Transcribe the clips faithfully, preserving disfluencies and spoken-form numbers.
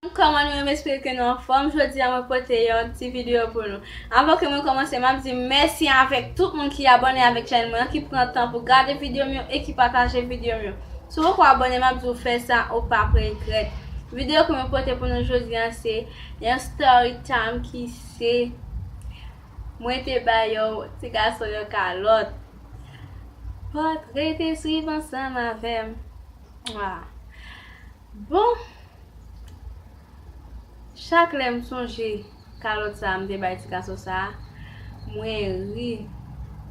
Kòman nou ye? M espere ke nou anfòm. Jodi a mwen pote yon ti videyo pou nou. Anvan ke mwen kòmanse, m ap di mèsi avèk tout moun ki abòne avèk chèn mwen an, ki pran tan pou gade videyo m yo e ki pataje videyo m yo. Si w poko abòne, m ap di w fè sa, ou p ap regrèt. Videyo ke mwen pote pou nou jodi a se yon story time ki se mwen te bay yon ti gason yon kalòt. Pot rete swiv ansanm avè m. Bon, chak lè m sonje kalòt sa a m te bay ti gason sa a, mwen ri.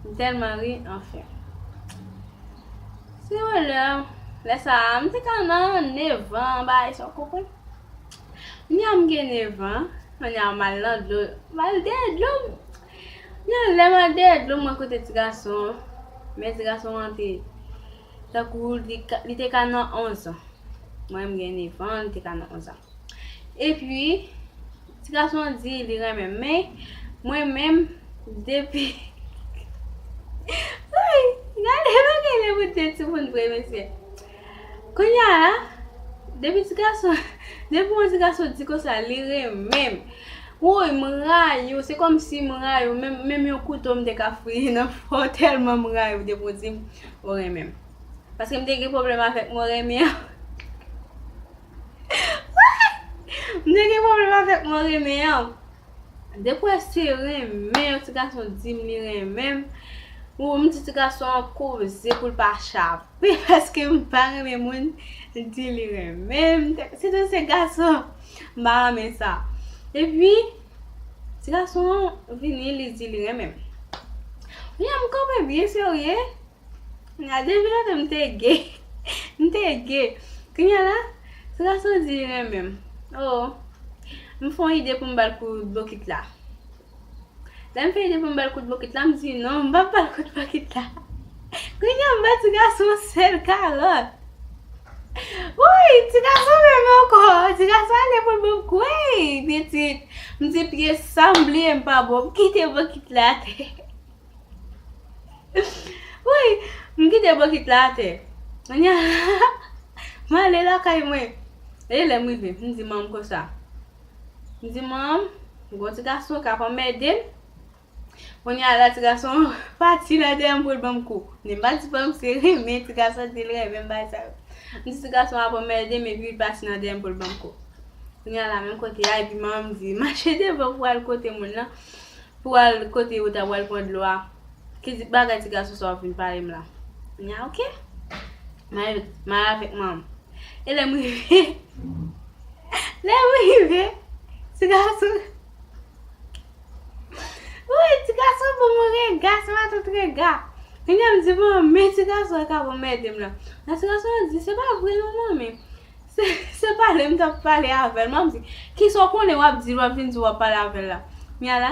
M tèlman ri, anfen. Se yon lè, lè sa a, m te ka nan nev an, bagay sa, w konprann? Kounye a m gen nev an, kounye a m al nan dlo, m al dèyè dlo. Kounye a lè m al dèyè dlo, mwen koute ti gason an. Men ti gason an te, tankou li ka, li te ka nan onz an. Mwen m gen nev an, li te ka nan onz an. Epi, ti gason an di li renmen m, men mwen menm, depi, woy, gade bagay lè pou te timoun vre, mesye. Kounye a la, depi ti gason, depi yon ti gason di konsa, li renmen m. Woy, m rayi w, se kòmsi m rayi w, menm, menm yon kouto m te ka fouye nan fè w tèlman m rayi w depi w di m ou renmen m. Paske m te gen pwoblèm avèk mo renmen an. M te gen pwoblèm avèk mo renmen an. Depi w wè se renmen yon ti gason di m li renmen m, ou m di ti gason an koze pou l pa chape, paske m pa renmen moun di li renmen m. Sitou se gason, m pa renmen sa. Epi, ti gason an vini, li di li renmen m. Kounye a m kanpe byen serye. Kounye a depi lontan m te gay. M te gay. Kounye a la, ti gason di li renmen m. Oh, m fè yon ide pou m ba l kout bokit la. Lè m fè ide pou m ba l kout bokit la, m di non, m p ap ba l kout bokit la. Kounye a m ba ti gason sèl kalòt. Woy, ti gason renmen m ankò. Ti gason ale pou l ban m kou. Ey, pitit. M di pye sa m bliye m pa bon. M kite bokit la atè. Woy, m kite bokit la atè. Kounye a, m ale lakay mwen. E lè m rive, m di manman m konsa. M di manman m, gon ti gason k ap anmède m. Kounye a la, ti gason an pati nan dèyè m pou l ban m kou. Men m pa di manman m se renmen, ti gason di l renmen m, bagay sa yo. M di ti gason an ap anmède m epi l pati nan dèyè m pou l ban m kou. Kounye a la, menm kote a, epi manman m di mache devan pou al kote moun nan. Pou al kote ou ta pral pran dlo a. Ki di, bagay ti gason sa w ap vin pale m la? M di, a, oke. M al, m al avèk manman m. E lè m rive, lè m rive, ti gason, wi, ti gason ban m yon rega, se matant rega. Kounye a m di, bon, men ti gason an k ap anmède m la. Nan ti gason an di, se pa vre non, manmi. Se, se pale m t ap pale avè l. Manman m di, kisa w konnen w ap di l, w ap vin di w ap pale avè l la? Kounye a la,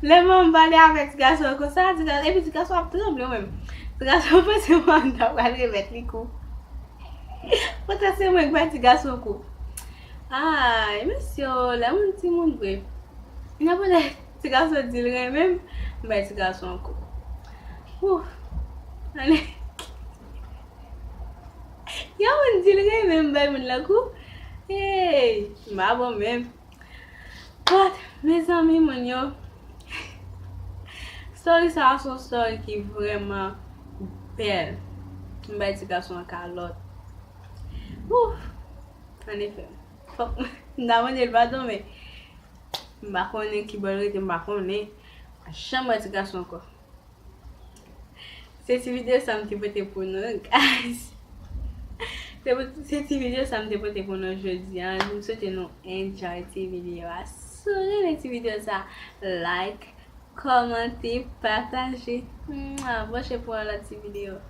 lè manman m pale avèk ti gason an konsa, ti gason, epi ti gason ap tranble menm. Ti gason an panse manman m ta pral remèt li kou. Poutan se mwen k bay ti gason kou. Ay, mesye o, lè moun timoun vre. Nan pandan ti gason di l renmen m, m bay ti gason an kou. Ouf. Ane. Yon moun di l renmen m bay moun lan kou. Hey, m pa bon menm. But, mezanmi, moun yo, story sa a se yon story ki vrèman bèl. M bay ti gason an kalòt. Ouf. Anefè, fòk m ta mande l padon, men m pa konnen ki bò l rete, m pa konnen. M pa janm wè ti gason ankò. Se ti videyo sa m te pote pou nou, guys. Se pou, se ti videyo sa m te pote pou nou jodi a. M swete nou enjoy ti videyo a. Si w renmen ti videyo sa, like, kòmante, pataje. Mwa, branche pou yon lòt ti videyo.